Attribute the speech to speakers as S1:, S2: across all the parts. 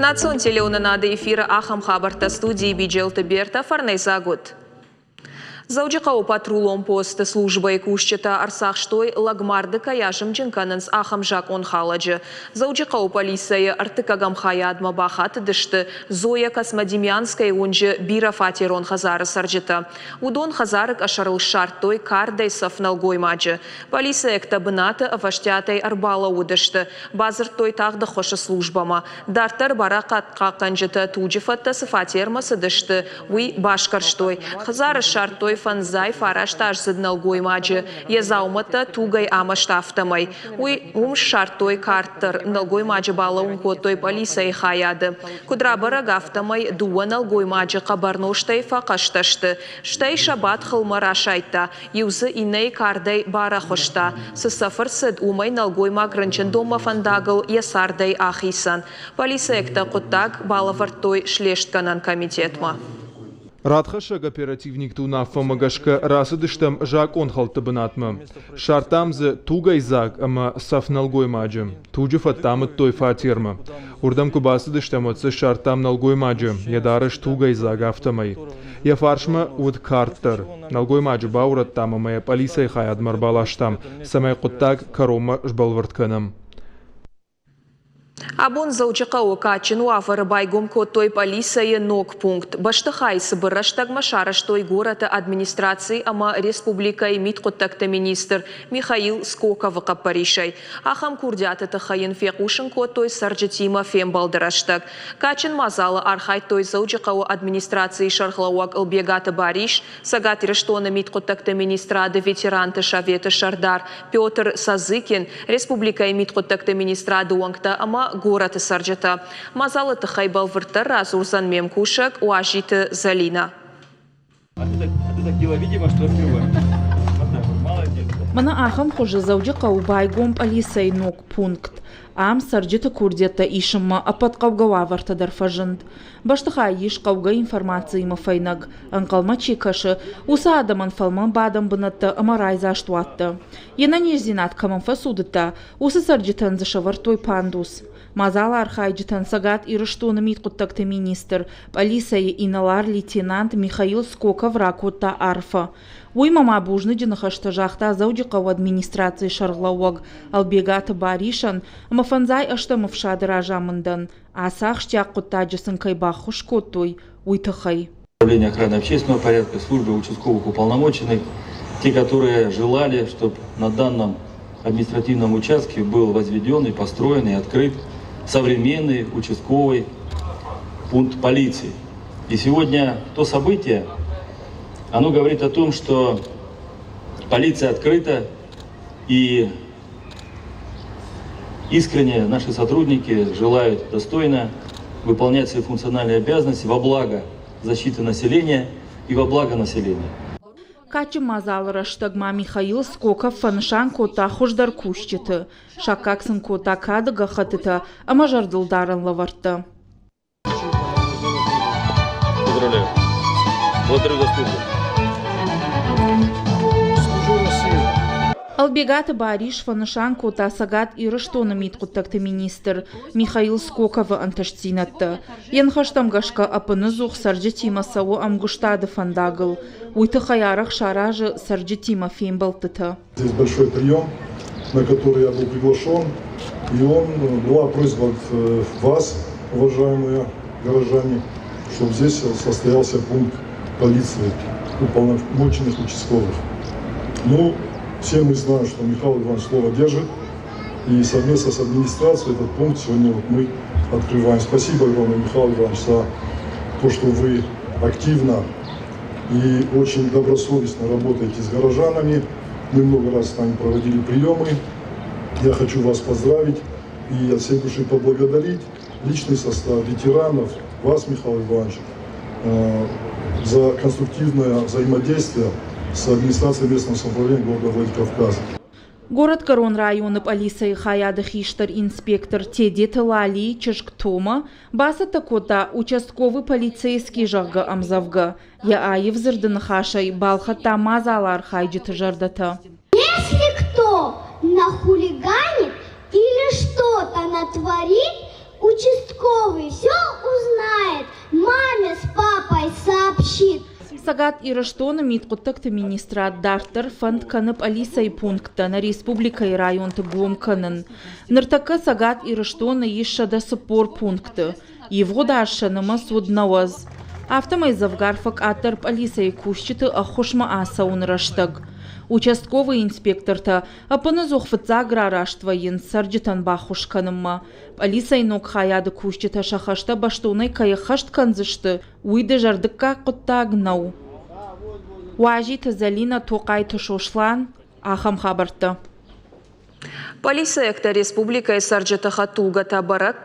S1: Национ телеуынынады эфиры ахӕм хабӕрттӕ студийы Биджелты Бертӕ фӕрнӕйдзаг уыд. Дзӕуджыхъӕуы патрулон посты службӕйы кусджытӕ ӕрцахстой, лӕгмарды кӕй азымджын кӕнынц, ахӕм закъонхалӕджы. Дзӕуджыхъӕуы полицӕйы ӕртыккӕгӕм хайадмӕ бахатыдысты Зоя Космодемьянскӕйы уынджы бирӕфатерон хӕдзары цӕрджытӕ. Уыдон хӕдзары къӕсӕрыл ссардтой кардӕй цӕф нӕлгоймаджы. Полицӕйӕгтӕ бынаты ӕвӕстиатӕй ӕрбалӕууыдысты, бадзырдтой тагъд ӕххуысы службӕмӕ. Дарддӕр барадхъахъхъӕнджытӕ туджы фӕдтӕ цы фатермӕ цыдысты, уый басгӕрстой. Хӕдзары ссардтой фӕндзай фарастаздзыд нӕлгоймаджы, йӕ дзаумӕттӕ тугӕй амӕст, афтӕмӕй. Уый уым ссардтой кард дӕр. Нӕлгоймаджы балӕууын кодтой пъӕлицӕйы хайады. Куыд рабӕрӕг, афтӕмӕй дыууӕ нӕлгоймаджы хъӕбӕрнозтӕй фӕхъӕстӕ сты. Стӕй сӕ бадт хылмӕ расайдта. Иу дзы иннӕйы кардӕй барӕхуыста. Цы цӕф ӕрцыд, уымӕй нӕлгоймаг рынчындонмӕ фӕндагыл йӕ цардӕй ахицӕн. Полицейӕгтӕ хъуыддаг балӕвӕрдтой слестгӕнӕн комитетмӕ.
S2: Радхӕссӕг оперативникты уынаффӕмӕ гӕсгӕ рацыдыстӕм закъонхӕлдты бынатмӕ. Ссардтам дзы тугӕйдзаг ӕмӕ цӕф нӕлгоймаджы. Туджы фӕдтӕ амыдтой фатермӕ. Уырдӕм куы бацыдыстӕм, уӕд дзы ссардтам нӕлгоймаджы, йӕ дарӕс тугӕйдзаг, афтӕмӕй. Йӕ фарсмӕ уыд кард дӕр. Нӕлгоймаджы баурӕдтам ӕмӕ йӕ пъӕлицӕйы хайадмӕ ӕрбаластам, цӕмӕй хъуыддаг кӕронмӕ сбӕлвырд кӕнӕм.
S1: Абон Дзӕуджыхъӕуы кадджын уавӕры байгом кодтой пъӕлицӕйы ног пункт. Бӕстыхай цыбыр рӕстӕгмӕ сарӕзтой горӕты администраци ӕмӕ республикӕйы мидхъуыддӕгты министр Михаил Скоковы хъӕппӕрисӕй. Ахӕм курдиаты тыххӕй йын фехъусын кодтой цӕрджытимӕ фембӕлды рӕстӕг. Кадджын мадзалы архайдтой Дзӕуджыхъӕуы администрацийы сӕргълӕууӕг Ӕлбегаты Барис, Цӕгат Ирыстоны мидхъуыддӕгты министрады ветеранты советы сӕрдар Петр Сазыкин, республикӕйы мидхъуыддӕгты министрады уӕнгтӕ ӕмӕ горӕты цӕрджытӕ. Мадзалы тыххӕй бӕлвырддӕр радзурдзӕн ме мкусӕг Уазиты Зӕлинӕ.
S3: Мӕнӕ ахӕм хуызы Дзӕуджыхъӕуы байгом пъӕлицӕйы ног пункт. Ам цӕрджыты курдиӕттӕ исынмӕ ӕппӕт хъӕугӕ уавӕртӕ дӕр фӕзынд. Бӕстыхайы ис хъӕугӕ информациимӕ фӕйнӕг, ӕнхъӕлмӕ чи кӕсы, уыцы адӕмӕн фӕлмӕн бадӕн бынӕттӕ ӕмӕ райдзаст уаттӕ. Йе нӕниздзинад кӕмӕн фӕцудыдта, уыцы цӕрджытӕн дзы сӕвӕрдтой пандус. Мадзалы архайджытӕн Цӕгат Ирыстоны мидхъуыддӕгты министр, пъӕлицӕйы инӕлар-лейтенант Михаил Скоков ракодта арфӕ. Уый ма ма бузныджы ныхӕстӕ загъта Дзӕуджыхъӕуы администрацийы сӕргълӕууӕг Ӕлбегаты Барисӕн ӕмӕ фӕндзай ӕстӕм ӕфсады разамындӕн, ацы ахсджиаг хъуыддаджы сын кӕй баххуыс кодтой, уый тыххӕй.
S4: Управление охраны общественного порядка, службы участковых уполномоченных, те, которые желали, чтобы на данном административном участке был возведен и построен и открыт современный участковый пункт полиции. И сегодня то событие, оно говорит о том, что полиция открыта и искренне наши сотрудники желают достойно выполнять свои функциональные обязанности во благо защиты населения и во благо населения.
S3: Кадджын мадзалы рӕстӕг ма Михаил Скоков фӕнысан кодта хуыздӕр кусджыты, саккаг сын кодта кады гӕххӕттытӕ ӕмӕ зӕрдылдарӕн лӕвӕрттӕ.
S4: Поздравляю. Благодарю за службу.
S5: Служу России.
S3: Ӕлбегаты Барис фӕнысан кодта Цӕгат Ирыстоны мидхъуыддӕгты министр Михаил Скоковы ӕнтыстдзинӕдтӕ. Йе ныхӕстӕм гӕсгӕ ӕппыныдзух цӕрджытимӕ цӕуы ӕмгуыстады фӕндагыл. Уый тыххӕй арӕх саразы цӕрджытимӕ фембӕлдтытӕ.
S5: Здесь большой прием, на который я был приглашен, и он была просьба от вас, уважаемые горожане, чтобы здесь состоялся пункт полиции уполномоченных участковых. Ну, все мы знаем, что Михаил Иванович слово держит, и совместно с администрацией этот пункт сегодня вот мы открываем. Спасибо огромное, Михаил Иванович, за то, что вы активно и очень добросовестно работаете с горожанами. Мы много раз с вами проводили приемы. Я хочу вас поздравить и от всей души поблагодарить личный состав ветеранов, вас, Михаил Иванович, за конструктивное взаимодействие с администрацией местного самоуправления города Владикавказ.
S3: Горӕтгӕрон районы пъӕлицӕйы хайады хистӕр инспектор Тедеты Лалийы чызг Тома бацӕттӕ кодта участковый полицейский, зӕгъгӕ, ӕмдзӕвгӕ. Йӕ аив дзырды ныхасӕй балхӕдта мадзалы архайджыты зӕрдӕтӕ.
S6: Если кто нахулиганит или что-то натворит, участковый все
S3: Цӕгат Ирыстоны мидхъуыддӕгты министрад дарддӕр фӕнд кӕны пъӕлицӕйы пункттӕ нӕ республикӕйы районты гом кӕнын. Ныртӕккӕ Цӕгат Ирыстоны ис 140 пункты. Ивгъуыд аз сӕ нымӕц уыд 90. Афтӕмӕй дзӕвгар фӕкъаддӕр пъӕлицӕйы кусджыты ӕххуысмӕ ацӕуыны рӕстӕг. Участковый инспектортӕ ӕппынӕдзух фыццаг рараст вӕййынц цӕрджытӕн баххуыс кӕнынмӕ. Пъӕлицӕйы ног хайады кусджытӕ сӕ хӕстӕ бӕстонӕй кӕй ӕххӕст кӕндзысты, уый дызӕрдыггаг хъуыддаг нӕу. Уазиты Зӕлинӕ, Тохъайты Сослан, ахӕм хабӕрттӕ.
S1: Полицейӕгтӕ республикӕйы цӕрджыты хӕдтулгӕтӕ бӕрӕг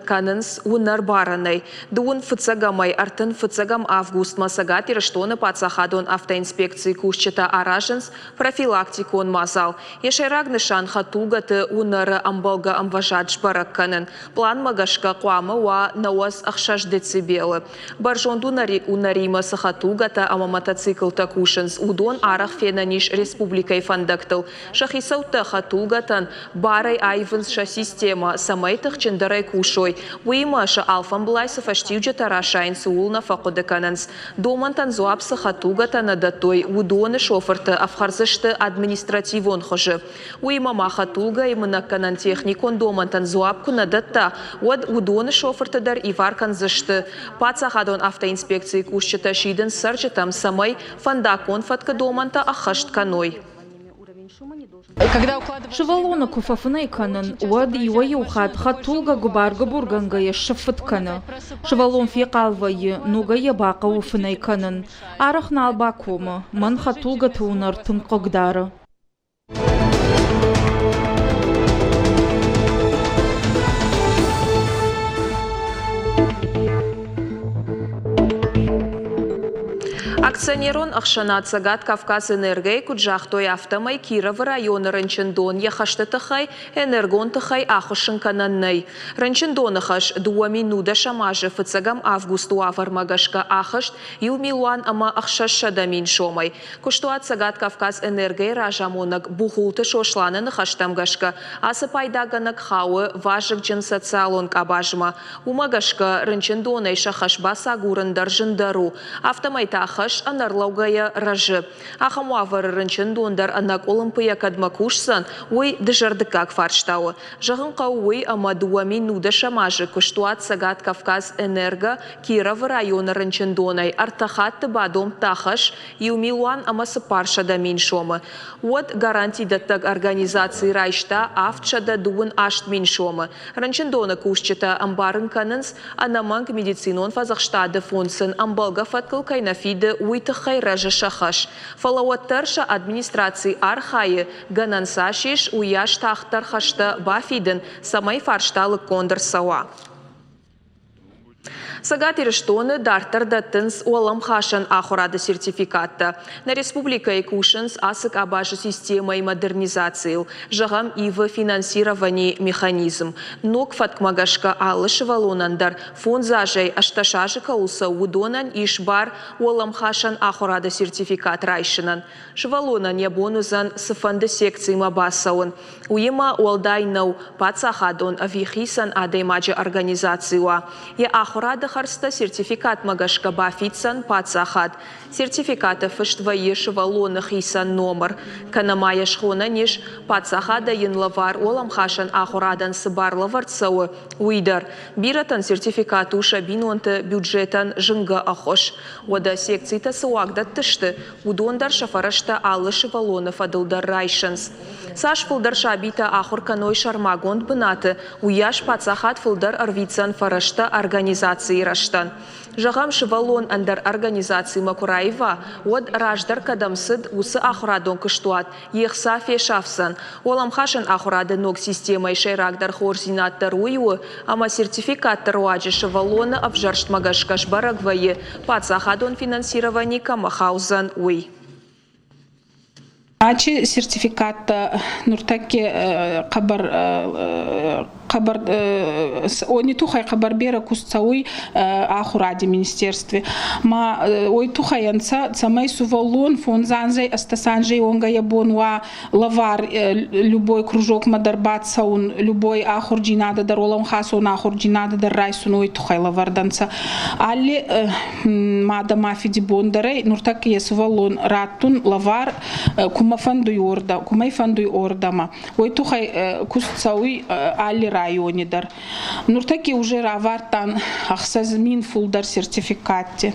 S1: кӕнынц уынӕрбарӕнӕй. Дыууын фыццӕгӕмӕй 35 августмӕ Цӕгат Ирыстоны паддзахадон автоинспекцийы кусджытӕ аразынц профилактикон мадзал. Йӕ сӕйраг нысан хӕдтулгӕты уынӕры ӕмбӕлгӕ ӕмвӕзад сбӕрӕг кӕнын. Пъланмӕ гӕсгӕ хъуамӕ уа 96 децибелы. Бӕрзонд уынӕримӕ цы хӕдтулгӕтӕ ӕмӕ мотоциклтӕ кусынц, уыдон арӕх фенӕн ис республикӕйы фӕндӕгтыл. Сӕ хицӕуттӕ хӕдтулгӕтӕн барӕй аивынц сӕ системӕ, цӕмӕй тыхджындӕрӕй кусой. Уыимӕ сӕ алфӕмблай цы фӕстиуджытӕ расайынц, ууыл нӕ фӕхъуыды кӕнынц. Домӕнтӕн дзуапп цы хӕдтулгӕтӕ нӕ дӕттой, уыдоны шофырты ӕфхӕрдзысты административон хуызы. Уыимӕ ма хӕдтулгӕйы мынӕггӕнӕн техникон домӕнтӕн дзуапп куы нӕ дӕтта, уӕд уыдоны шофырты дӕр ивар кӕндзысты. Паддзахадон автоинспекцийы кусджытӕ сидынц цӕрджытӕм, цӕмӕй фӕндаггон фӕткы домӕнтӕ ӕххӕст кӕной.
S3: Сывӕллоны куы фӕфынӕй кӕнын, уӕд иуӕй-иу хатт хӕдтулгӕ гуыбар-гуыбургӕнгӕйӕ ссыффытт кӕны. Сывӕллон фехъал вӕййы, ногӕй йӕ бахъӕуы фынӕй кӕнын. Арӕх нал бакомы, мӕн хӕдтулгӕты уынӕр тынг хъыгдары.
S1: Акционерон ӕхсӕнад Цӕгат Кавказэнерго-йы куыд загътой, афтӕмӕй Кировы районы рынчындон йӕ хӕсты тыххӕй энергон тыхӕй ахуыссын кӕнӕн нӕй. Рынчындоны хӕс 2010 азы фыццӕгӕм августы уавӕрмӕ гӕсгӕ ахызт иу милуан ӕмӕ 600 000 сомӕй. Куыстуат Цӕгат Кавказэнерго-йы разамонӕг Бухулты Сосланы ныхӕстӕм гӕсгӕ, ацы пайдагӕнӕг хауы вазыгджын социалон къабазмӕ. Уымӕ гӕсгӕ рынчындонӕй сӕ хӕс бацагурын дӕр зындӕр у. Афтӕмӕй та хӕс ӕнӕрлӕугӕйӕ рӕзы. Ахӕм уавӕры рынчындон дӕр ӕнӕкъуылымпыйӕ кӕдмӕ кусдзӕн, уый дызӕрдыггаг фарста у. Зӕгъын хъӕуы уый, ӕмӕ 2019 азы куыстуат Цӕгат Кавказ-Энерго Кировы районы рынчындонӕй ӕртӕ хатты бадомдта хӕс иу милуан ӕмӕ 400 000 сомы. Уӕд гарантидӕттӕг организаци райста 728 000 сомы. Рынчындоны кусджытӕ ӕмбарын кӕнынц, ӕнӕмӕнг медицинон фӕдзӕхстады фонд сын ӕмбӕлгӕ фӕткыл кӕй нӕ фиды, уый тыххӕй рӕзы сӕ хӕс. Фӕлӕ уӕддӕр сӕ администраци архайы, гӕнӕн цас ис, уыйас тагъддӕр хӕстӕ бафидын, цӕмӕй фарста лыггонд ӕрцӕуа. Цӕгат Ирыстоны дарддӕр дӕттынц уӕлӕмхасӕн ахуырады сертификаттӕ. Нӕ республикӕйы кусынц ацы къабазы системӕйы модернизацийыл. Зӕгъӕм, ивы финансированийы механизм. Ног фӕткмӕ гӕсгӕ алы сывӕллонӕн дӕр фондз азӕй 18 азы кӕуыл цӕуы, уыдонӕн ис бар уӕлӕмхасӕн ахуырады сертификат райсынӕн. Сывӕллонӕн йӕ бон уыдзӕн цыфӕнды секцимӕ бацӕуын. Уыимӕ уӕлдай нӕу, паддзахадон ӕви хицӕн адӕймаджы организаци уа. Йӕ ахуырады хӕрдзтӕ сертификатмӕ гӕсгӕ бафиддзӕн паддзахад. Сертификаты фыст вӕййы сывӕллоны хицӕн номыр. Кӕнӕ ма йӕ схонӕн ис, паддзахадӕй йын лӕвар уӕлӕмхасӕн ахуырадӕн цы бар лӕвӕрд цӕуы, уый дӕр. Бирӕтӕн сертификат у сӕ бинонты бюджетӕн зынгӕ ӕххуыс. Уӕдӕ секцитӕ цы уагдӕтты сты, уыдон дӕр сӕ фӕрӕзтӕ алы сывӕллоны фӕдыл дӕр райсынц. Цас фылдӕр сабитӕ ахуыр кӕной сӕрмагонд бынаты, уыйас паддзахад фылдӕр ӕрвитдзӕн фӕрӕзтӕ организацийы рӕзтӕн. Зӕгъӕм, сывӕллон ӕндӕр организацимӕ куы раива, уӕд раздӕр кӕдӕм цыд, уыцы ахуырадон куыстуат йе хца фесафдзӕн. Уӕлӕмхасӕн ахуырады ног системӕйы сӕйрагдӕр хорздзинад дӕр уый у, ӕмӕ сертификатты руаджы сывӕллоны ӕвзӕрстмӕ гӕсгӕ сбӕрӕг вӕййы, паддзахадон финансировани кӕмӕ хаудзӕн, уый.
S6: Ачи сертификаттӕ нуртӕкки хъӕбӕр Хъӕбӕр уони туххӕй хъӕбӕр берӕ куст цӕуй ахуради министерстви. Ма уой туххӕй ӕнцӕ, цӕмӕй сувӕллон фондз анзӕй ӕстдӕс анзей уӕнгӕ йӕ бон уа лӕвар любой кружокмӕ дӕр бацӕун, любой ахурдзийнадӕ дӕр, уӕлӕнхасон ахурдзийнадӕ дӕр райсун уой туххӕй лӕвӕрд ӕнцӕ. Алли мадӕ ма фиди бон дӕр ӕй нуртӕккӕ йӕ сувӕллон раттун лӕвар кумӕ фӕндуй уордӕ, кумӕй фӕндуй уордӕмӕ. Уой туххӕй куст цӕуй алли райони дӕр. Нуртӕкки уже равардтан 6000 фулдӕр сертификатти.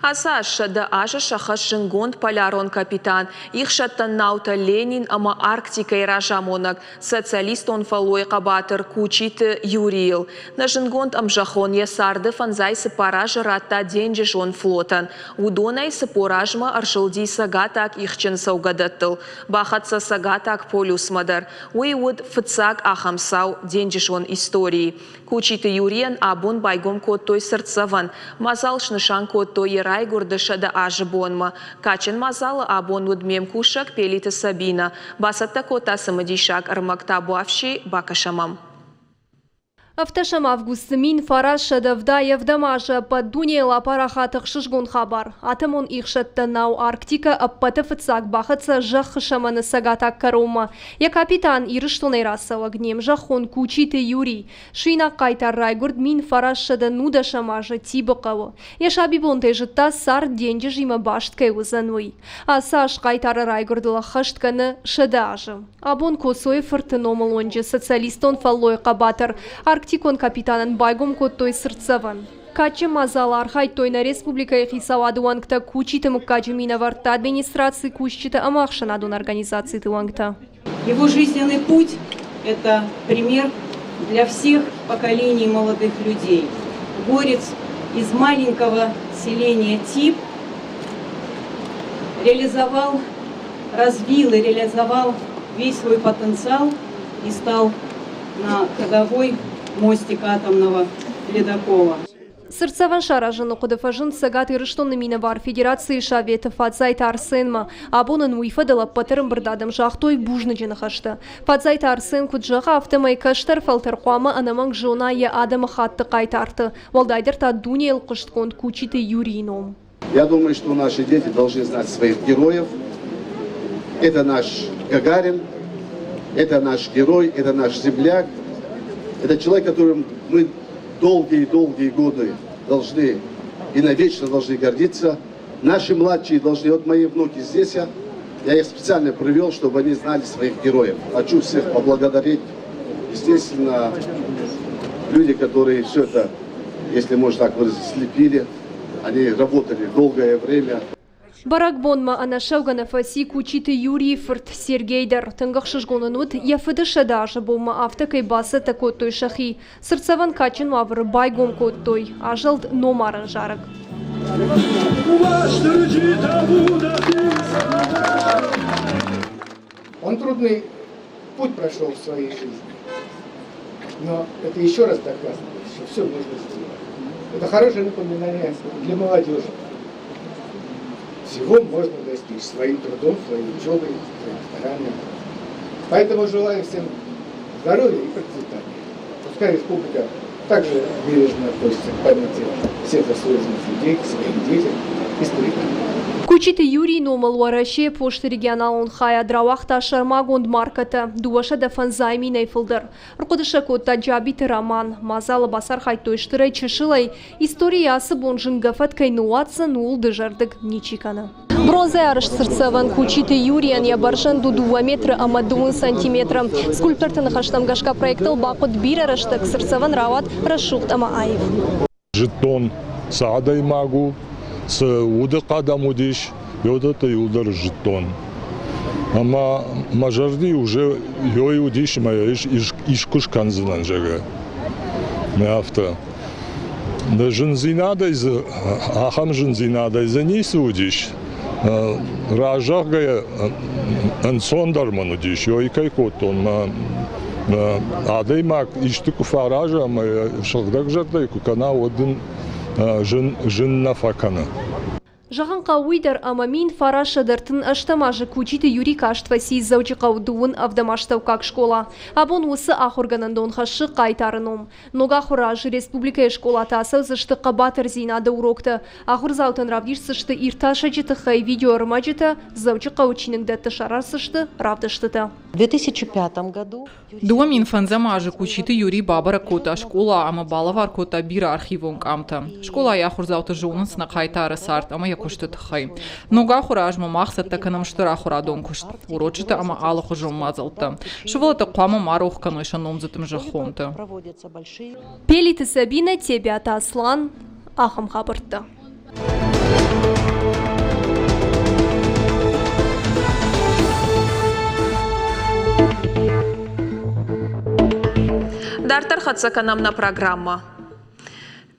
S1: Ацы аз 100 азы сӕххӕст зындгонд полярон капитан, ихсӕттӕн наутӕ Ленин ӕмӕ Арктикӕйы разамонӕг, социалистон фӕллойы хъӕбатыр Кучиты Юрийыл. Нӕ зындгонд ӕмзӕххон йӕ царды 54 азы радта денджызон флотӕн. Уыдонӕй 40 азмӕ ӕрзылди цӕгатаг ихджын цӕугӕдӕттыл, бахӕццӕ Цӕгатаг полюсмӕ дӕр. Уый уыд фыццаг ахӕм цау денджызон историйы. Кучиты Юрийӕн абон байгом кодтой цыртдзӕвӕн. Мадзал снысан кодтой йӕ райгуырды 100 азы бонмӕ. Кадджын мадзалы абон уыд ме мкусӕг Пелиты Сабинӕ. Бацӕттӕ кодта цымыдисаг ӕрмӕг табуафси, бакӕсӕм ӕм.
S7: 17 августы 1977 азы ӕппӕт дунейыл апарахат ӕхсызгон хабар. Атомон ихсӕттӕн нау Арктикӕ ӕппӕты фыццаг бахӕццӕ зӕххы сӕмӕны цӕгатаг кӕронмӕ. Йӕ капитан Ирыстонӕй рацӕуӕг не мзӕххон Кучиты Юрий. Суинаг хъайтар райгуырд 1919 азы Тибы хъӕуы. Йӕ сабибонтӕй зыдта, цард денджызимӕ баст кӕй уыдзӕн, уый. Ацы аз хъайтары райгуырдыл ӕххӕст кӕны 100 азы. Абон Коцойы фырты номыл уынджы социалистон фӕллойы хъӕбатыр арктикон капитанӕн байгом кодтой цыртдзӕвӕн. Кадджын мадзалы архайдтой нӕ республикӕйы хицауады уӕнгтӕ, Кучиты мыггаджы минӕвӕрттӕ, администрацийы кусджытӕ ӕмӕ ӕхсӕнадон организациты уӕнгтӕ.
S8: Его жизненный путь – это пример для всех поколений молодых людей. Горец из маленького селения Тиб реализовал, развил и реализовал весь свой потенциал и стал на ходовой мостик атомного ледокола.
S7: Цыртдзӕвӕн саразыны хъуыды фӕзынд Цӕгат Ирыстоны минӕвар Федерацийы Советы Фадзайты Арсенмӕ. Абон ын уый фӕдыл ӕппӕт ӕрӕмбырд адӕм загътой бузныджы ныхӕстӕ. Фадзайты Арсен куыд зӕгъы, афтӕмӕй кӕстӕр фӕлтӕр хъуамӕ ӕнӕмӕнг зона йӕ адӕмыхатты хъайтарты, уӕлдайдӕр та дунейыл хъуыстгонд Кучиты Юрийы ном.
S9: Я думаю, что наши дети должны знать своих героев. Это наш Гагарин, это наш герой, это наш земляк. Это человек, которым мы долгие-долгие годы должны и навечно должны гордиться. Наши младшие должны, вот мои внуки здесь, я их специально привел, чтобы они знали своих героев. Хочу всех поблагодарить. Естественно, люди, которые все это, если можно так выразить, слепили, они работали долгое время.
S7: Бӕрӕгбонмӕ ӕнӕссӕугӕ нӕ фӕци Кучиты Юрийы фырт Сергей дӕр. Тынг ӕхсызгон ын уыд, йӕ фыды 100 азы бонмӕ афтӕ кӕй бацӕттӕ кодтой сӕхи. Цыртдзӕвӕн кадджын уавӕры байгом кодтой. Азӕлд номарӕн зарӕг.
S10: Он трудный путь прошел в своей жизни. Но это еще раз доказывает, что все можно сделать. Это хорошее напоминание для молодежи. Всего можно достичь своим трудом, своей учебой, своим старанием. Поэтому желаю всем здоровья и процветания. Пускай республика также бережно относится к памяти всех заслуженных людей, к своим детям и старикам.
S7: Кучиты Юрийы номыл Уӕрӕсейы посты регионалон хайад рауагъта сӕрмагонд маркӕтӕ 250 000-ӕй фылдӕр. Ӕрхъуыды сӕ кодта Джабиты Роман. Мадзалы бацархайдтой стырӕй чысылӕй. Историйы ацы бон зынгӕ фӕд кӕй ныууадздзӕн, ууыл дызӕрдыг ничи кӕны. Бронзӕйӕ арӕзт цыртдзӕвӕн Кучиты Юрийӕн йӕ бӕрзӕнд у 2 метры ӕмӕ 20 сантиметры. Скульпторты ныхӕстӕм гӕсгӕ проектыл бахъуыд бирӕ рӕстӕг, цыртдзӕвӕн рауад рӕсугъд ӕмӕ аив.
S11: Зыдтон, цы адӕймаг у, цы удыхъӕд ӕм уыдис, уыдӕттӕ иууылдӕр зыдтон. Ӕмӕ мӕ зӕрды уже ёй уыдис ӕмӕ искуы скӕндзынӕн, зӕгъгӕ. Афтӕ. Зындзинадӕй дзы, ахӕм зындзинадӕй дзы ницы уыдис. Разӕгъгӕйӕ ӕнцондӕр мын уыдис, ёй кӕй кодтон, мӕ адӕймаг исты куы фӕараза ӕмӕ сыгъдӕг зӕрдӕй куы кӕна, уӕд ын зын, зын нӕ фӕкӕны.
S7: Зӕгъын хъӕуы уый дӕр, ӕмӕ 1938 азы Кучиты Юрий каст фӕци Дзӕуджыхъӕуы дыууын ӕвдӕм астӕуккаг скъола. Абон уыцы ахуыргӕнӕндон хӕссы хъайтары ном. Ног ахуыры аз республикӕйы скъолаты ацӕудзысты хъӕбатырдзинады уроктӕ. Ахуырдзаутӕн равдисдзысты иртасӕджы тыххӕй видеоӕрмӕджытӕ, Дзӕуджыхъӕуы чиныгдӕтты сараздзысты равдыстытӕ.
S12: В 2005 году
S13: 2005 азы Кучиты Юрий бабӕрӕг кодта скъола ӕмӕ балӕвар кодта бирӕ архивон къамтӕ. Скъолайы ахуырдзауты зонынц нӕ хъайтары цард ӕмӕ йӕ куысты тыххӕй. Ног ахуыры азмӕ мах цӕттӕ кӕнӕм стыр ахуырадон куыст, урочытӕ ӕмӕ алыхуызон мадзӕлттӕ. Сывӕллӕттӕ хъуамӕ ма рох кӕной сӕ номдзыд ӕмзӕххонты.
S7: Пелиты Сабинӕ, Тебиаты Аслан, ахӕм хабӕрттӕ.
S1: Дарддӕр хӕццӕ кӕнӕм нӕ программӕ.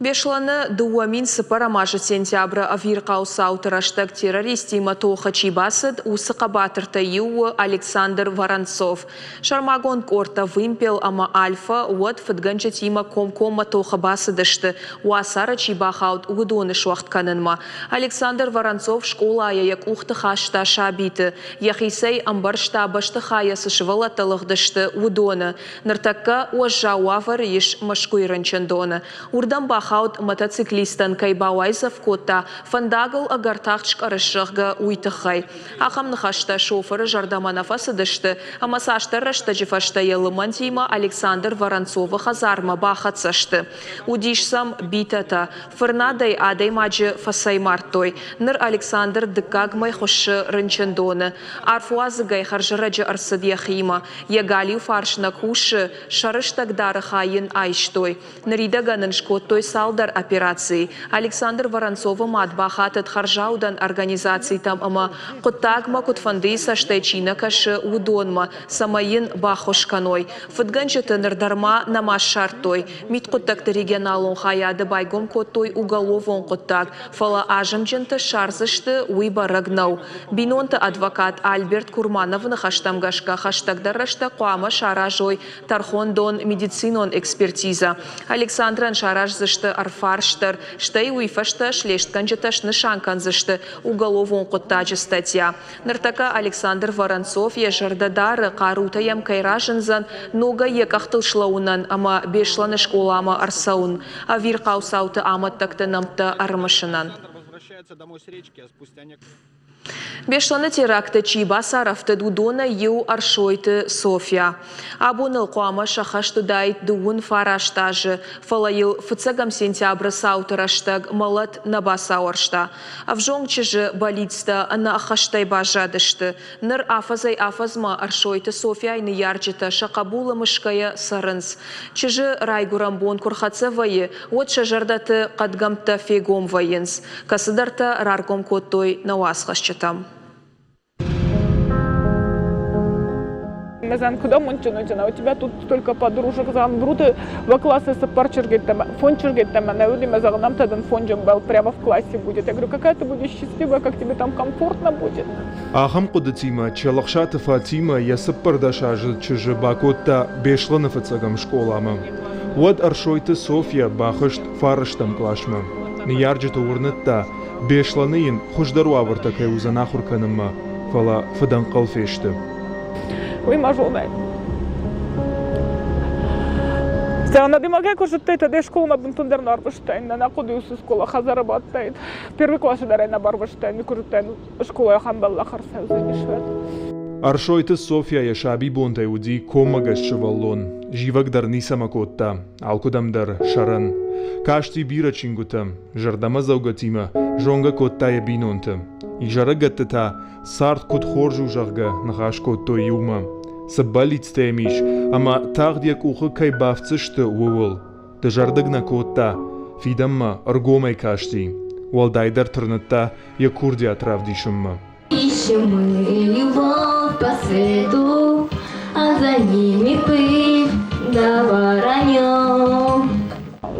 S1: Беслӕны 2004 азы сентябры ӕвирхъау цауты рӕстӕг террористтимӕ тохы чи бацыд, уыцы хъӕбатыртӕй иу у Александр Воронцов. Сӕрмагонд къордтӕ «Вымпел» ӕмӕ «Альфа» уӕд фыдгӕнджытимӕ комкоммӕ тохы бацыдысты, уацары чи бахауд, уыдоны суӕгъд кӕнынмӕ. Александр Воронцов скъолайӕ йӕ къухты хаста сабиты, йӕхицӕй ӕмбӕрста бӕстыхайӕ цы сывӕллӕттӕ лыгъдысты, уыдоны. Ныртӕккӕ уӕззау уавӕры ис Мӕскуыйы рынчындоны. Уырдӕм бахауд, мотоциклистӕн кӕй бауайдзӕф кодта, фӕндагыл ӕгӕр тагъд скъӕрыс, зӕгъгӕ, уый тыххӕй. Ахӕм ныхӕстӕ шофыры зӕрдӕмӕ нӕ фӕцыдысты, ӕмӕ цасдӕр рӕстӕджы фӕстӕ йӕ лымӕнтимӕ Александр Воронцовы хӕдзармӕ бахӕццӕ сты. Уыдис сӕм битӕтӕ, фырнадӕй адӕймаджы фӕцӕймардтой. Ныр Александр дыккаг мӕй хуыссы рынчындоны. Арф уадзыгӕй хӕрзӕрӕджы ӕрцыд йӕхимӕ. Йӕ галиу фарс нӕ кусы, сӕрыстӕгдары хай йын айстой. Ныридӕгӕн ын скодтой цалдӕр операцийы. Александр Воронцовы мад бахатыд хӕрзаудӕн организацитӕм ӕмӕ, хъуыддагмӕ куыдфӕндыйы цӕстӕй чи нӕ кӕсы, уыдонмӕ, цӕмӕй йын баххуыс кӕной. Фыдгӕнджыты ныр дӕр ма нӕма ссардтой. Мидхъуыддӕгты регионалон хайады байгом кодтой уголовон хъуыддаг, фӕлӕ азымджынты ссардзысты, уый бӕрӕг нӕу. Бинонты адвокат Альберт Курмановы ныхӕстӕм гӕсгӕ хӕстӕгдӕр рӕстӕг хъуамӕ саразой тӕрхондон медицинон экспертизӕ. Александрӕн сараздзысты ӕрфарст дӕр, стӕй уый фӕстӕ слестгӕнджытӕ снысан кӕндзысты уголовон хъуыддаджы статья. Ныртӕккӕ Александр Воронцов йӕ зӕрдӕ дары, хъарутӕ йӕм кӕй разындзӕн ногӕй йӕ къӕхтыл слӕууынӕн ӕмӕ Беслӕны скъоламӕ ӕрцӕуын, ӕвирхъау цауты амӕттӕгты нӕмттӕ ӕрымысынӕн. Беслӕны теракты чи бацарӕфтыд, уыдонӕй иу Ӕрсойты Софья. Абон ыл хъуамӕ сӕххӕст уыдаид 39 азы, фӕлӕ йыл фыццӕгӕм сентябры цауты рӕстӕг мӕлӕт нӕ бацауӕрста. Ӕвзонг чызджы бӕллицтӕ ӕнӕххӕстӕй баззадысты. Ныр афӕдзӕй-афӕдзмӕ Ӕрсойты Софьяйы ныййарджытӕ сӕ хъӕбулы мысгӕйӕ цӕрынц. Чызджы райгуырӕн бон куы рхӕццӕ вӕййы, уӕд сӕ зӕрдӕты хъӕдгӕмттӕ фегом вӕййынц. Кӕцыдӕртӕ раргом кодтой нӕ уацхӕсджытӕм.
S14: Мӕзӕн куыд амондджын уыдзынӕ, у тебя тут столько подружек, зӕгъын, бруты во классы цыппар чызгеттӕмӕ, фонд чызгеттӕмӕ нӕ уыди, мӕ зӕгъын, нам тогда фонджын прямо в классе будет. Я говорю, какая ты будешь счастливая, как тебе там комфортно будет.
S2: Ахӕм хъуыдытимӕ Челӕхсаты Фатимӕ йӕ цыппӕрдӕсаздзыд чызджы бакодта Беслӕны фыццӕгӕм скъоламӕ. Уӕд Ӕрсойты Софья бахызт фарӕстӕм къласмӕ. Ныййарджыты уырныдта, Беслӕны йын хуыздӕр уавӕртӕ кӕй уыдзӕн ахуыр кӕнынмӕ, фӕлӕ фыдӕнхъӕл фесты.
S14: Уый ма зонай. Адӕймагӕй куы зыдтай, тӕдӕ скъоламӕ бынтондӕр нӕ арвыстаин, нӕ хъуыды уыцы скъола хӕдзары бадтаид. Первый классы дӕр ӕй нӕ барвыстаин, куы зыдтаин, скъолайы ахӕм бӕллӕх ӕрцӕудзӕнис, уӕд.
S2: Ӕрсойты Софья йӕ сабибонтӕй уыди коммӕгӕс сывӕллон, зивӕг дӕр ницӕмӕ кодта, алкуыдӕм дӕр сӕрӕн. Касти бирӕ чингуытӕ, зӕрдӕмӕдзӕугӕтимӕ зонгӕ кодта йӕ бинонты. Изӕрыгӕтты та цард куыд хорз у, зӕгъгӕ, ныхас кодтой иумӕ. Цы бӕллицтӕ йӕм ис ӕмӕ тагъд йӕ къухы кӕй бафтдзысты, ууыл. Дызӕрдыг нӕ кодта, фидӕнмӕ ӕргомӕй касти, уӕлдайдӕр тырныдта йӕ курдиат равдисынмӕ.
S15: Ищем мы любовь по свету, а за ними пыль да воронье.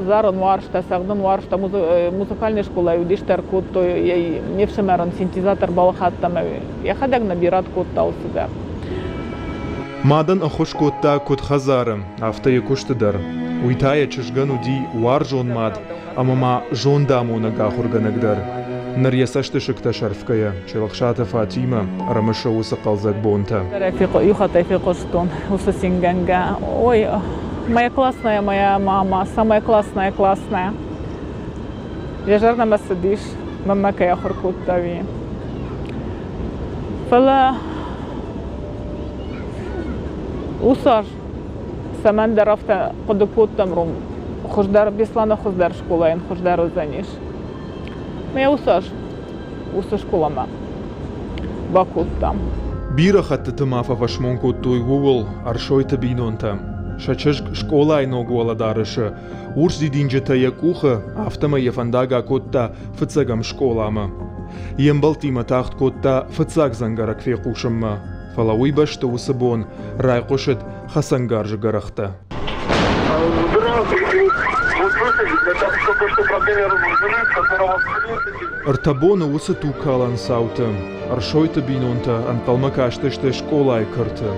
S14: Зарын уарзта, цӕгъдын уарзта, музыкальный скъолайы уыдис дӕр кодтой, не фсымӕрӕн синтезатор балхӕдта ӕмӕ йӕхӕдӕг набират кодта алцыдӕр.
S2: Мадӕн ӕххуыс кодта куыд хӕдзары, афтӕ йӕ куысты дӕр. Уый та йӕ чызгӕн уыди уарзон мад ӕмӕ ма зондамонӕг ахуыргӕнӕг дӕр. Ныр йӕ цӕстысыгтӕ сӕрфгӕйӕ, Челӕхсаты Фатимӕ ӕрымысы уыцы хъӕлдзӕг бонтӕ.
S14: Иу хаттӕй фехъуыстон уыцы цингӕнгӕ. Ой, моя классная моя мама, самая классная классная. Йӕ зӕрдӕмӕ цыдис, мӕнмӕ кӕй ахуыр кодта, уый. Фӕлӕ уыцы аз цӕмӕндӕр афтӕ хъуыды кодтам, ром хуыздӕр Беслӕны хуыздӕр скъолайӕн хуыздӕр уыдзӕнис. Мӕ уыцы аз уыцы скъоламӕ бакодтам.
S2: Бирӕ хӕттыты ма фӕфӕсмон кодтой ууыл Ӕрсойты бинонтӕ. Сӕ чызг скъолайы ног уӕлӕдарӕсы урс дидинджытӕ йӕ къухы, афтӕмӕй йӕ фӕндаг акодта фыццӕгӕм скъоламӕ. Йе мбӕлттимӕ тагъд кодта фыццаг дзӕнгӕрӕг фехъусынмӕ, фӕлӕ уый бӕсты уыцы бон райхъуысыд хӕцӕнгарзы гӕрӕхтӕ. Ӕртӕ боны уыцы тугкалӕн цауты Ӕрсойты бинонтӕ ӕнхъӕлмӕ кастысты скъолайы кӕрты.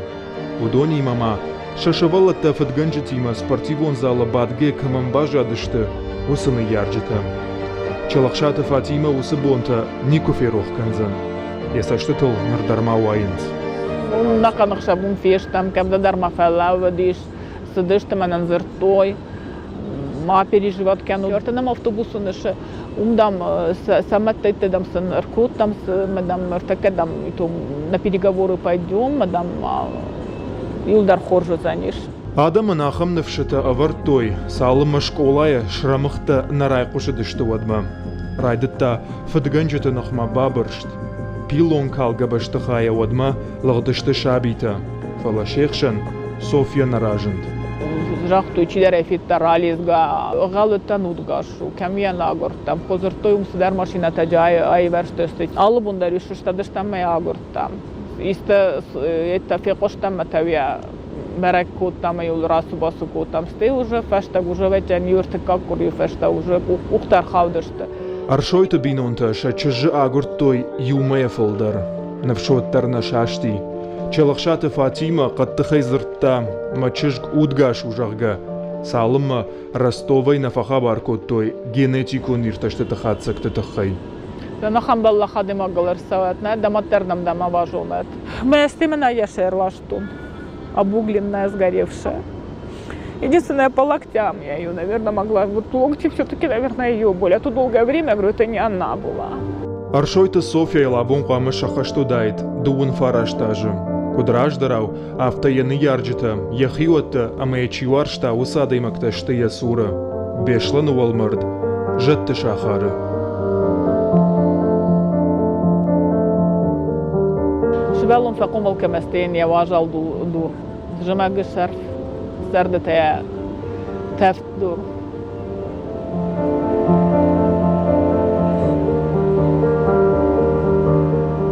S2: Уыдонимӕ ма сӕ сывӕллӕттӕ фыдгӕнджытимӕ спортивон залы бадгӕ кӕмӕн баззадысты, уыцы ныййарджытӕ. Челӕхсаты Фатимӕ уыцы бонтӕ никуы ферох кӕндзӕн. Йӕ цӕстытыл ныр дӕр ма уайынц.
S14: Нӕхъӕн ӕхсӕв уым фестӕм, кӕмдӕр ма фӕлӕууыдис, цыдысты мӕнӕн дзырдтой, ма переживать кӕнут. Ӕртынӕм автобусы нысы, уым, дам, сӕ мӕдтӕйттӕ, дам, сын ӕркодтам, мы, дам, ӕртӕккӕ, дам, на переговоры пойдем, мы, дам, иуылдӕр хорз уыдзӕнис.
S2: Адӕмӕн ахӕм ныфсытӕ ӕвӕрдтой, цалынмӕ скъолайы срӕмыгъдтӕ нӕ райхъуысыдысты, уӕдмӕ. Райдыдта фыдгӕнджыты ныхмӕ бабырст. Пиллонкалгӕ бӕстыхайӕ уӕдмӕ лыгъдысты сабитӕ, фӕлӕ се хсӕн Софья нӕ разынд.
S14: Загътой, чидӕр ӕй федта ралидзгӕ, гъӕлыдтӕн удгас у, кӕм йӕ нӕ агуырдтам. Дзырдтой, уым цыдӕр машинӕтӕ аивӕрзтысты. Алы бон дӕр-иу сыстадыстӕм ӕмӕ йӕ агуырдтам. Исты йедтӕ фехъуыстам ӕмӕ та йӕ бӕрӕг кодтам ӕмӕ-иу рацу-бацу кодтам. Стӕй уже фӕстаг уже ӕвӕццӕгӕн иу ӕртыккаг къуырийы фӕстӕ уже къухтӕ ӕрхаудысты.
S2: Ӕрсойты бинонтӕ сӕ чызджы агуырдтой иу мӕйӕ фылдӕр. Ныфс уӕддӕр нӕ састи. Челӕхсаты Фатимӕ хъӕддыхӕй дзырдта, мӕ чызг удгас у, зӕгъгӕ, цалынмӕ Ростовӕй нӕ фӕхабар кодтой генетикон иртӕстыты хатдзӕгты тыххӕй.
S14: Нӕхӕн бӕллӕх адӕймагыл ӕрцӕуӕд, нӕ дӕмӕддӕр нӕм дӕмӕ базонӕд. Мӕсти мын ӕй ӕрластон, обугленная, сгоревшая. Единственное, по локтям я ее, наверное, могла. Вот локти все-таки, наверное, ее были. А то долгое время, я говорю, это не она была.
S2: Ӕрсойты Софьяйыл абон хъуамӕ сӕххӕст уыдаид дыууын фараст азы. Куыд раздӕрау, афтӕ йӕ ныййарджытӕ, йӕ хиуӕттӕ ӕмӕ йӕ чи уарзта, уыцы адӕймӕгтӕ сты йӕ цуры. Беслӕны уӕлмӕрд Зӕдты сахары.
S14: Сывӕллон фӕхъомыл кӕмӕстейӕн йӕ уазал дур, зымӕгы сӕрф, сӕрды та йӕ тӕвд дур.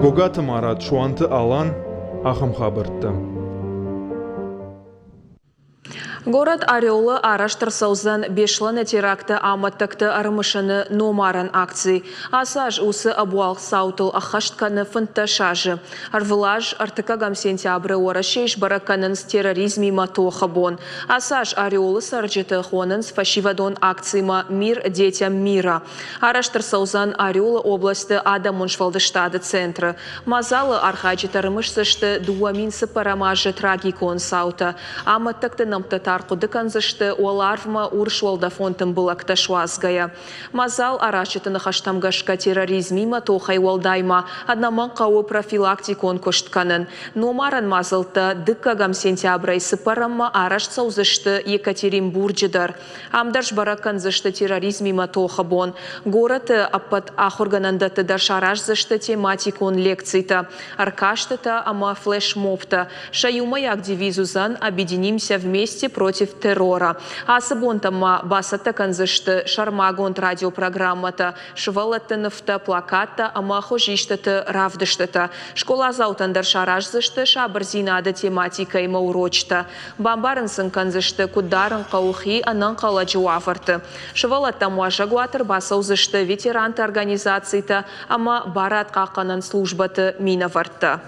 S2: Гогаты Марат, Суанты Алан, ахӕм хабӕрттӕ.
S1: Горӕт Орелы арӕзт ӕрцӕудзӕн Беслӕны теракты амӕттӕгты ӕрымысыны номарӕн акци. Ацы аз уыцы ӕбуалгъ цаутыл ӕххӕст кӕны 15 азы. Ӕрвылаз ӕртыккӕгӕм сентябры Уӕрӕсейы сбӕрӕг кӕнынц терроризмимӕ тохы бон. Ацы аз Орелы цӕрджыты хонынц фӕсивӕдон акцимӕ «Мир детям мира». Арӕзт ӕрцӕудзӕн Орелы областы адӕмон сфӕлдыстады центры. Мадзалы архайджытӕ рымысдзысты 2004 азы трагикон цаутӕ. Амӕттӕгты нӕмттӕ та ӕрхъуыды кӕндзысты уӕларвмӕ урс уӕлдӕфон тымбылӕгтӕ суадзгӕйӕ. Мадзал аразджыты ныхӕстӕм гӕсгӕ терроризмимӕ тохӕй уӕлдай ма ӕнӕмӕнг хъӕуы профилактикон куыст кӕнын. Номарӕн мадзӕлттӕ дыккӕгӕм сентябрӕй цыппӕрӕммӕ арӕзт цӕудзысты Екатеринбурджы дӕр. Ам дӕр сбӕрӕг кӕндзысты терроризмимӕ тохы бон. Горӕты ӕппӕт ахуыргӕнӕндӕтты дӕр сараздзысты тематикон лекцитӕ, ӕркастытӕ ӕмӕ флешмобтӕ. Сӕ иумӕйаг девиз уыдзӕн «Объединимся вместе против террора». Ацы бонтӕм ма бацӕттӕ кӕндзысты сӕрмагонд радиопрограммӕтӕ, сывӕллӕтты нывтӕ, плакаттӕ ӕмӕ хуызистыты равдыстытӕ. Скъоладзаутӕн дӕр сараздзысты сабырдзинады тематикӕимӕ урочытӕ. Бамбарын сын кӕндзысты, куыд дарын хъӕуы хи ӕнӕнхъӕлӕджы уавӕрты. Сывӕллӕттӕм уазӕгуаты ӕрбацӕудзысты ветеранты организацитӕ ӕмӕ барадхъахъхъӕнӕн службӕты минӕвӕрттӕ.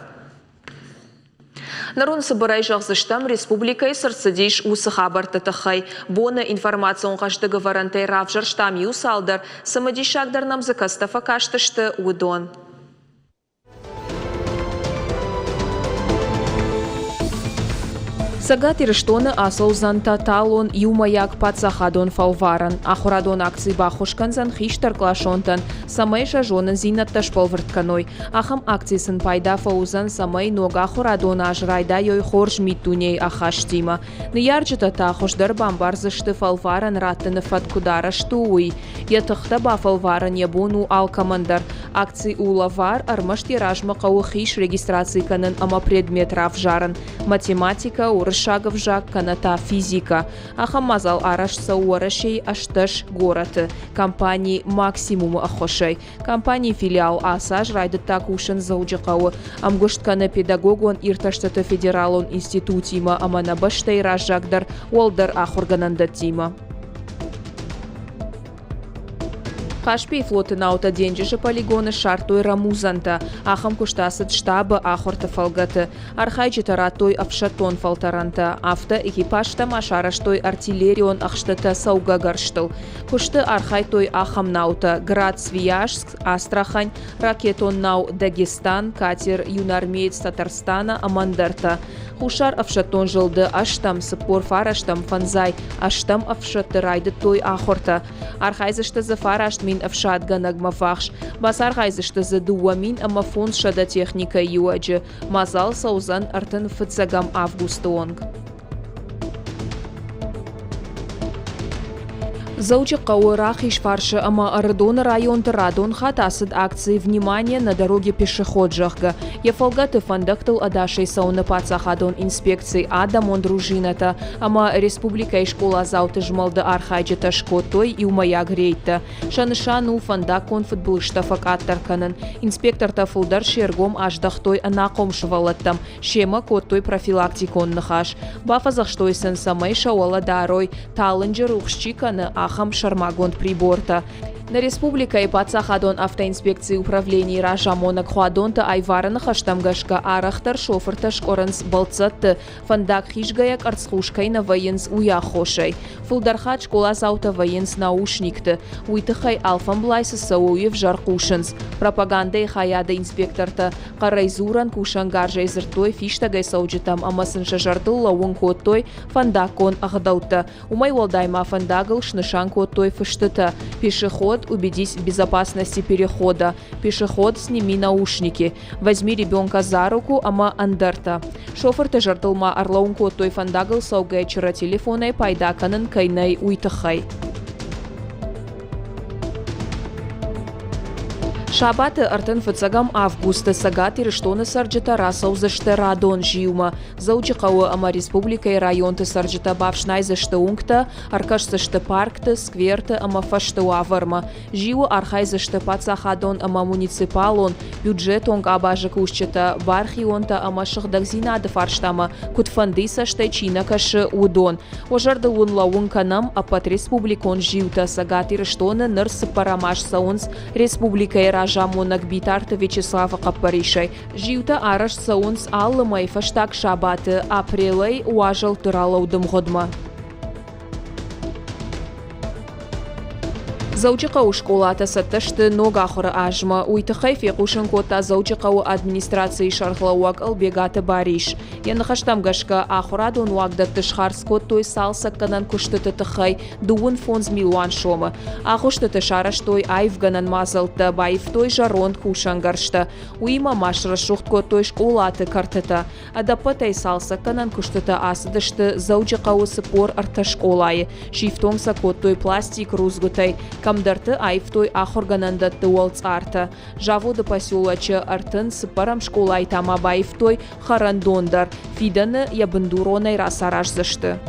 S1: Ныр уын цыбырӕй зӕгъдзыстӕм, республикӕйы цы рцыдис, уыцы хабӕртты тыххӕй. Боны информацион хъӕздыг ӕвӕрӕнтӕй равзӕрстам иу цалдӕр, цымыдисагдӕр нӕм дзы кӕцытӕ фӕкастысты, уыдон. Цӕгат Ирыстоны ацӕудзӕн тоталон иумӕйаг паддзахадон фӕлварӕн. Ахуырадон акци баххуыс кӕндзӕн хистӕркъласонтӕн, цӕмӕй сӕ зонындзинӕдтӕ сбӕлвырд кӕной. Ахӕм акци сын пайда фӕуыдзӕн, цӕмӕй ног ахуырадон аз райдайой хорз миддунейы ахастимӕ. Ныййарджытӕ та хуыздӕр бамбардзысты фӕлварӕн раттыны фӕтк куыд арӕзт у, уый. Йӕ тыхтӕ бафӕлварын йӕ бон у алкӕмӕн дӕр. Акци у лӕвар, ӕрмӕст йӕ размӕ хъӕуы хи срегистраци кӕнын ӕмӕ предмет равзарын – математикӕ, уырыссаг ӕвзаг кӕнӕ та физикӕ. Ахӕм мадзал арӕзт цӕуы Уӕрӕсейы 18 горӕты компани «Максимум»-ы ӕххуысӕй. Компанийы филиал ацы аз райдыдта кусын Дзӕуджыхъӕуы. Ӕмгуыст кӕны педагогон иртӕстыты федералон институтимӕ ӕмӕ нӕ бӕстӕйы раззагдӕр уӕлдӕр ахуыргӕнӕндӕттимӕ. Хъаспийы флоты наутӕ денджызы полигоны ссардтой рӕмудзӕнтӕ. Ахӕм куыст ацыд штабы ахуырты фӕлгӕты. Архайджытӕ радтой ӕфсӕддон фӕлтӕрӕнтӕ. Афтӕ экипажтӕ ма сарӕзтой артиллерион ӕхстытӕ цӕугӕ гӕрзтыл. Куысты архайдтой ахӕм наутӕ: Град Свияжск, Астрахань, ракетон нау Дагестан, катер Юнармеец Татарстана ӕмӕ ӕндӕртӕ. Хуссар ӕфсӕддон зылды ӕстӕм, 49-ӕм, фӕндзай ӕстӕм ӕфсӕдты райдыдтой ахуыртӕ. Архайдзысты дзы 9000 ӕфсадгӕнӕгмӕ ввахс, бацархайдзысты дзы 2500 техникӕйы иуӕджы. Мадзал цӕудзӕн 31 августы онг. Дзӕуджыхъӕуы Рахизфарсы ӕмӕ Ӕрыдоны районты радон хатт ацыд акци «Внимание на дороге пешеход», зӕгъгӕ. Йӕ фӕлгӕты фӕндӕгтыл ӕдасӕй цӕуыны паддзахадон инспекци, адӕмон дружинӕтӕ ӕмӕ республикӕйы скъоладзауты змӕлды архайджытӕ скодтой иумӕйаг рейдтӕ. Сӕ нысан у фӕндаггон фыдбылызтӕ фӕкъаддӕр кӕнын. Инспектортӕ фылдӕр се ргом аздӕхтой ӕнахъом сывӕллӕттӕм, Семӕ кодтой профилактикон ныхас. Бафӕдзӕхстой сын, цӕмӕй сӕ уӕлӕ дарой, талынджы рухс чи кӕны, ахӕм сӕрмагонд прибортӕ. Нӕ республикӕйы паддзахадон автоинспекцийы управленийы разамонӕг Хуадонты Айвары ныхӕстӕм гӕсгӕ арӕхдӕр шофыртӕ скъуырынц бӕлццӕтты, фӕндаг хизгӕйӕ къӕрцхъус кӕй нӕ вӕййынц, уый аххосӕй. Фылдӕр хатт скъоладзаутӕ вӕййынц наушникты, уый тыххӕй алфӕмблай цы цӕуы, уый ӕвзӕр хъусынц. Пропагандӕйы хайады инспектортӕ Хъӕрӕй дзурӕн кусӕнгарзӕй дзырдтой фистӕгӕй цӕуджытӕм ӕмӕ сын сӕ зӕрдыл лӕууын кодтой фӕндаггон ӕгъдӕуттӕ. Уымӕй уӕлдай ма фӕндагыл снысан кодтой фыстытӕ «Пешеход, убедись в безопасности перехода», «Пешеход, сними наушники», «Возьми ребенка за руку» ӕмӕ ӕндӕртӕ. Шофырты зӕрдыл ма ӕрлӕууын кодтой фӕндагыл цӕугӕ чырӕ телефонӕй пайда кӕнын кӕй нӕй, уый тыххӕй. Сабаты 35 августы Цӕгат Ирыстоны цӕрджытӕ рацӕудзысты радон зиумӕ. Дзӕуджыхъӕуы ӕмӕ республикӕйы районты цӕрджытӕ бафснайдзысты уынгтӕ, ӕркӕсдзысты паркты, скверты ӕмӕ фӕзты уавӕрмӕ. Зиуы архайдзысты паддзахадон ӕмӕ муниципалон, бюджетон къабазы кусджытӕ, бархионтӕ ӕмӕ сыгъдӕгдзинады фарстамӕ куыдфӕндыйы цӕстӕй чи нӕ кӕсы, уыдон. Уӕ зӕрдыл уын лӕууын кӕнӕм, ӕппӕт республикон зиутӕ Цӕгат Ирыстоны ныр цыппӕрӕм аз цӕуынц республикӕйы разамонӕг Битарты Вячеславы хъӕппӕрисӕй. Зиутӕ арӕзт цӕуынц алы мӕй фӕстаг сабаты, апрелӕй уазӕлтты ралӕуды мгъуыдмӕ. Дзӕуджыхъӕуы скъолатӕ цӕттӕ сты ног ахуыры азмӕ. Уый тыххӕй фехъусын кодта Дзӕуджыхъӕуы администрацийы сӕргълӕууӕг Ӕлбегаты Барис. Йӕ ныхӕстӕм гӕсгӕ, ахуырадон уагдӕтты схардз кодтой цалцӕггӕнӕн куыстыты тыххӕй 35 милуан сомы. Агъуыстыты сарӕзтой аивгӕнӕн мадзӕлттӕ, баивтой зӕронд кусӕнгӕрзтӕ. Уыимӕ ма срӕсугъд кодтой скъолаты кӕртытӕ. Ӕдӕппӕтӕй цалцӕггӕнӕн куыстытӕ ацыдысты Дзӕуджыхъӕуы 43 скъолайы. Сифтонг сӕ кодтой пластик рудзгуытӕй, кӕмдӕрты аивтой ахуыргӕнӕндӕтты уӕлцъартӕ. Заводы поселочы 34-ӕм скъолайы та ма баивтой хӕрӕндон дӕр. Фидӕны йӕ бындуронӕй рацараздзысты.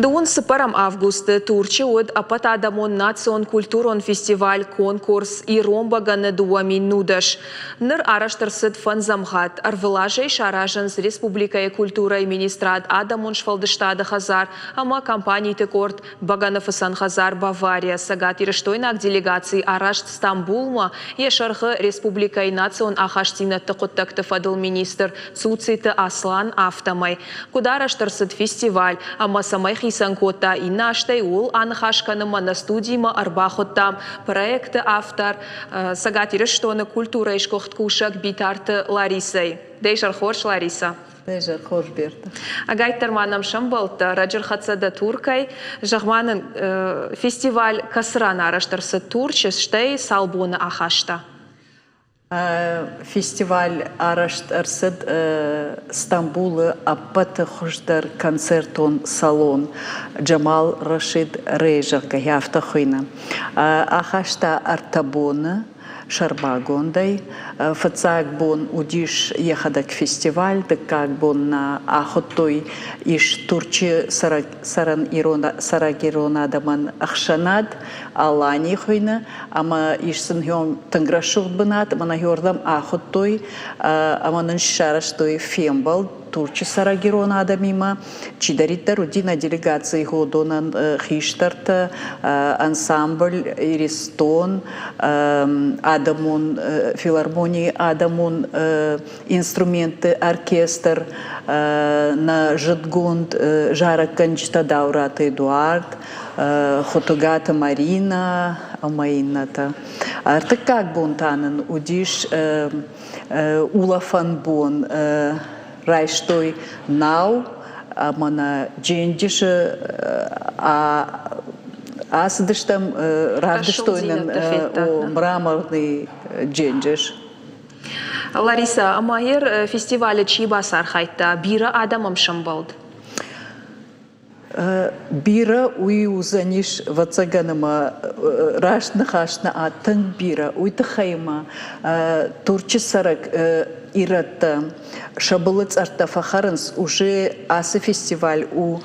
S1: Дыууын цыппӕрӕм августы Турчы уыд ӕппӕтадӕмон национ-культурон фестиваль конкурс Ирон бӕгӕны 2019. Ныр арӕзт ӕрцыд фӕндзӕм хатт. Ӕрвылазӕй саразынц республикӕйы культурӕйы министрад, адӕмон сфӕлдыстады хӕдзар ӕмӕ компаниты къорд Бӕгӕныфыцӕн хӕдзар Бавария. Цӕгатирыстойнаг делегаци араст Стамбулмӕ, йӕ сӕргъы республикӕйы национ ахастдзинӕдты хъуыддӕгты фӕдыл министр Цуциты Аслан, афтӕмӕй. Куыд арӕзт ӕрцыд фестиваль ӕмӕ цӕмӕй хицӕн кодта иннӕ азтӕй, ууыл аныхас кӕнынмӕ нӕ студимӕ ӕрбахуыдтам проекты автор, Цӕгат Ирыстоны культурӕйы сгуыхт кусӕг Битарты Ларисӕйы. Дӕ изӕр хорз, Лариса!
S16: Дӕ изӕр хорз, Берта!
S1: Ӕгайтдӕр ма нӕм сӕмбӕлдтӕ, раджы рхӕццӕ дӕ Туркӕй. Зӕгъ-ма нын, фестиваль кӕцы ран арӕзт ӕрцыд Турчы, стӕй цал боны ахаста?
S16: Фестиваль арӕзт ӕрцыд Стамбулы ӕппӕты хуыздӕр концертон салон Джамал Рашид Рей, зӕгъгӕ, афтӕ хуыйны. Ахаста ӕртӕ боны сӕрмагондӕй. Фыццаг бон уыдис йӕхӕдӕг фестиваль, дыккаг бон нӕ ахуыдтой ис Турчы цӕрӕн ирон цӕрӕг ирон адӕмӕн ӕхсӕнад Алани хуыйны. Ӕмӕ ис сын тынг рӕсугъд бынат, ӕмӕ нӕ иуырдӕм ахуыдтой ӕмӕ нын сарӕзтой фембӕлд Турчы цӕрӕг ирон адӕмимӕ. Чидӕриддӕр уыди нӕ делегацийы уыдонӕн хистӕртӕ, ансамбль Иристон, адӕмон филармонийы адӕмон инструментты оркестр, нӕ зындгонд зарӕггӕнджытӕ Даураты Эдуард, Хуытыгаты Маринӕ ӕмӕ иннӕтӕ. Ӕртыккаг бон та нын уыдис улӕфӕн бон. Райстой нау ӕмӕ нӕ денджызы ацыдыстӕм, равдыстой нын мраморный денджыз.
S1: Лариса, ӕмӕ фестивалы чи бацархайдта, бирӕ адӕм ӕм сӕмбӕлд?
S16: Бирӕ уый уыдзӕнис, ӕвӕццӕгӕн, ӕмӕ раст ныхас нӕ тынг бирӕ. Уый тыххӕй ма Турчы цӕрӕг ирӕттӕ сӕ былы цъӕрттӕ фӕхӕрынц. Уже ацы фестиваль у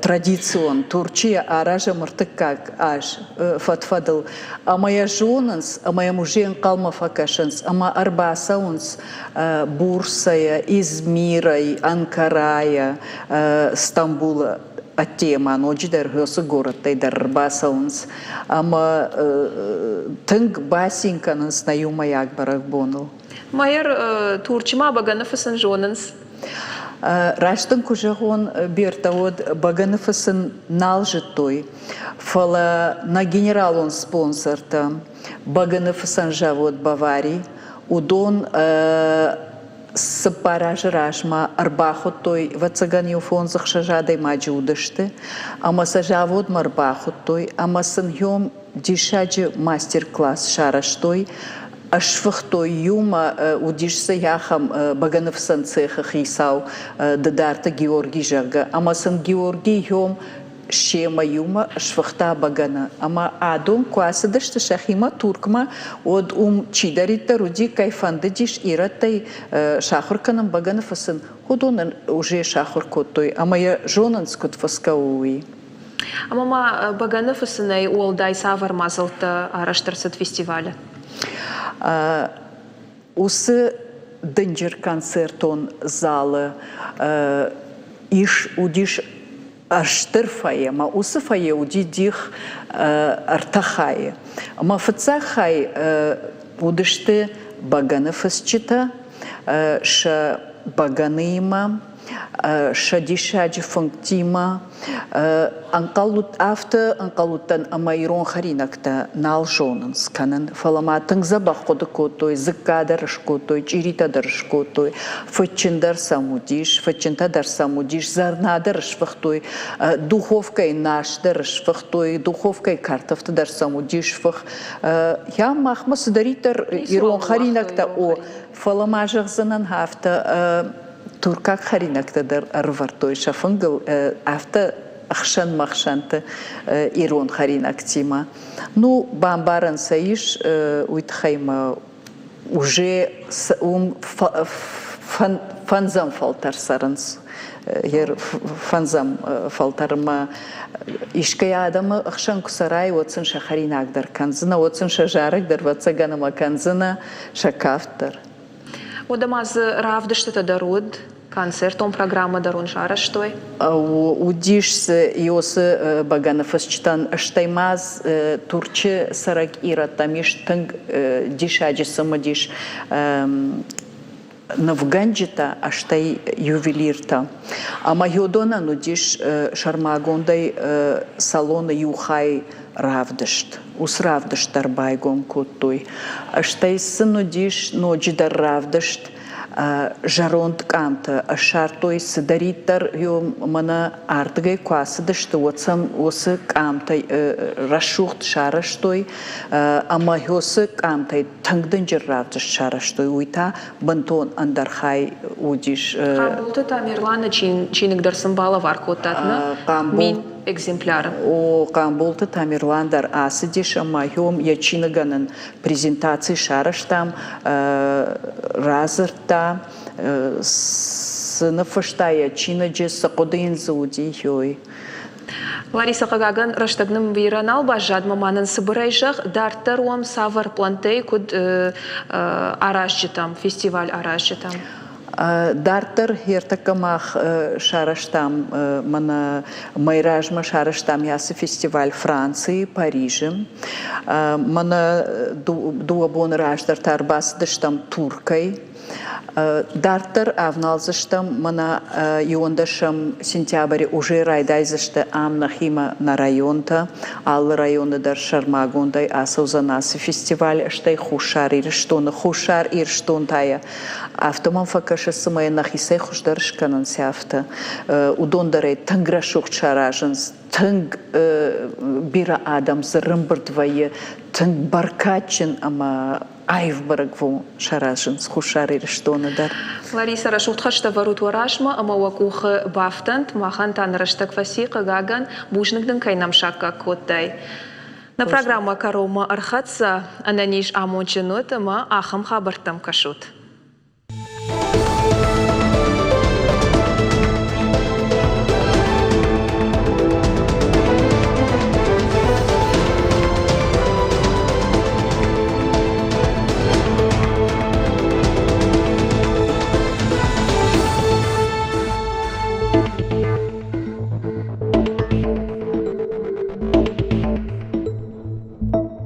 S16: традицион. Турчы йӕ аразӕм ӕртыккаг аз фӕд-фӕдыл. Ӕмӕ йӕ зонынц, ӕмӕ йӕм уже ӕнхъӕлмӕ фӕкӕсынц ӕмӕ ӕрбацӕуынц Бурсайӕ, Измирӕй, Анкарайӕ, Стамбулы ӕддейӕ ма ноджыдӕр уыцы горӕттӕй дӕр ӕрбацӕуынц ӕмӕ тынг бацин кӕнынц нӕ иумӕйаг бӕрӕгбоныл.
S1: Майор, Турчы ма бӕгӕны фыцын зонынц?
S16: Раст дын куы зӕгъон, Бертӕ, уӕд бӕгӕны фыцын нал зыдтой, фӕлӕ нӕ генералон спонсортӕ, бӕгӕныфыцӕн завод «Бавари», уыдон цыппар азы размӕ ӕрбахуыдтой, ӕвӕццӕгӕн, иу фондз-ӕхсӕз адӕймаджы уыдысты, ӕмӕ сӕ заводмӕ ӕрбахуыдтой ӕмӕ сын иом диссаджы мастер-класс сарӕзтой, ӕсфыхтой иумӕ, уыдис дзы ахӕм бӕгӕныфыцӕн цехы хицау Дыдарты Георги, зӕгъгӕ, ӕмӕ сын Георги иом семӕ иумӕ сфыхта бӕгӕны. Ӕмӕ адон куы ацыдысты сӕхимӕ Туркмӕ, уӕд уым чидӕриддӕр уыди, кӕй фӕндыдис ирӕттӕй сахуыр кӕнын бӕгӕны фыцын, уыдон ын уже сахуыр кодтой ӕмӕ йӕ зонынц, куыд фыцгӕ у, уый.
S1: Ӕмӕ ма бӕгӕны фыцынӕй уӕлдай цавӕр мадзӕлттӕ арӕзт ӕрцыд фестивалы?
S16: Уыцы дынджыр концертон залы ис, уыдис стыр фойе ӕмӕ уыцы фойе уыди дих ӕртӕ хайы. Ӕмӕ фыццаг хай уыдысты бӕгӕны фысджытӕ сӕ бӕгӕныимӕ, сӕ диссаджы фынгтимӕ. Ӕнхъӕл афтӕ ӕнхъӕл уыдтӕн, ӕмӕ ирон хӕринӕгтӕ нал зонынц кӕнын, фӕлӕ ма тынг дзӕбӕх хъуыды кодтой, дзыкка дӕр скодтой, чъиритӕ дӕр скодтой, фыдджын дӕр сӕм уыдис, фыдджынтӕ дӕр сӕм уыдис, зӕрна дӕр сфыхтой, духовкӕйы нас дӕр сфыхтой, духовкӕйы картӕфты дӕр сӕм уыдис фых. Я махмӕ цыдӕриддӕр ирон хӕринӕгтӕ, о, фӕлӕ ма зӕгъдзынӕн афтӕ, туркаг хӕринӕгтӕ дӕр ӕрывӕрдтой сӕ фынгыл, афтӕ ӕхсӕнмӕ-хсӕнты ирон хӕринӕгтимӕ. Ну, бамбарӕн сӕ ис, уый тыххӕй мӕ уже уым фӕндзӕм фӕлтӕр цӕрынц. Йе фӕндзӕм фӕлтӕрмӕ искӕй адӕмы хсӕн куы цӕрай, уӕд сын сӕ хӕринаг дӕр кӕндзынӕ, уӕд сын сӕ зарӕг дӕр, ӕвӕццӕгӕн, ӕмӕ кӕндзынӕ, сӕ кафт дӕр.
S1: Уӕдӕ ма дзы равдыстытӕ дӕр уыд, концертон программӕ дӕр уын сарӕзтой?
S16: Уыдис дзы Иосы бӕгӕныфысджытӕн, стӕй ма Турчы цӕрӕг ирӕттӕм ис тынг диссаджы цымыдис нывгӕнджытӕ, стӕй ювелиртӕ. Ӕмӕ уыдонӕн уыдис сӕрмагондӕй салоны иу хай равдыст. Уыцы равдыст дӕр байгом кодтой. Стӕй сын уыдис ноджыдӕр равдыст зӕронд къамтӕ ссардтой цыдӕриддӕр мӕнӕ ардыгӕй куы ацыдысты, уӕд сӕм уыцы къамтӕ рӕсугъд сарӕзтой ӕмӕ уыцы къамтӕй тынг дынджыр равдыст сарӕзтой, уый та бынтон ӕндӕр хай уыдис.
S1: Хъамболты Тамерланы чиныг дӕр сын балӕвар кодтат, нӕ? Мин экземпляры.
S16: О, Хъамболты Тамерлан дӕр ацыдис ӕмӕ йом йӕ чиныгӕн ын презентаци сарӕзтам, радзырдта, цы ныффыста йӕ чиныджы, цы хъуыды йын дзы уыди, ой.
S1: Ларисӕ, хъыгагӕн, рӕстӕг нын бирӕ нал баззад, ӕмӕ ма нын цыбырӕй зӕгъ, дарддӕр уӕм цавӕр пълӕнттӕй куыд аразджытӕм, фестиваль аразджытӕм?
S16: Дарддӕр ӕртӕккӕ мах сарӕзтам, мӕнӕ мӕй размӕ сарӕзтам ацы фестиваль Францийы, Парижы. Мӕнӕ дыууӕ боны раздӕр та ӕрбацыдыстӕм Туркӕй. Дарддӕр ӕвналдзыстӕм, мӕнӕ иуӕндӕсӕм сентябры уже райдайдзысты ам нӕхимӕ нӕ районтӕ. Алы районы дӕр сӕрмагондӕй ацӕудзӕн ацы фестиваль, стӕй Хуссар Ирыстоны. Хуссар Ирыстон та йӕ афтӕ мӕм фӕкӕсы, цыма йӕ нӕхицӕй хуыздӕр скӕнынц афтӕ. Уыдон дӕр ӕй тынг рӕсугъд саразынц, тынг бирӕ адӕм дзы рымбырд вӕййы, тынг бӕркадджын ӕмӕ аив бӕрӕгбон саразынц Хуссар Ирыстоны дӕр.
S1: Ларисӕ, рӕсугъд хӕстӕ вӕрут уӕ размӕ ӕмӕ уӕ къухы бафтӕнт. Махӕн та нӕ рӕстӕг фӕци, хъыгагӕн, бузныг дын кӕй нӕм саккаг кодтай. Нӕ программӕ кӕронмӕ ӕрхӕццӕ. Ӕнӕниз амондджын ут ӕмӕ ахӕм хабӕрттӕм кӕсут.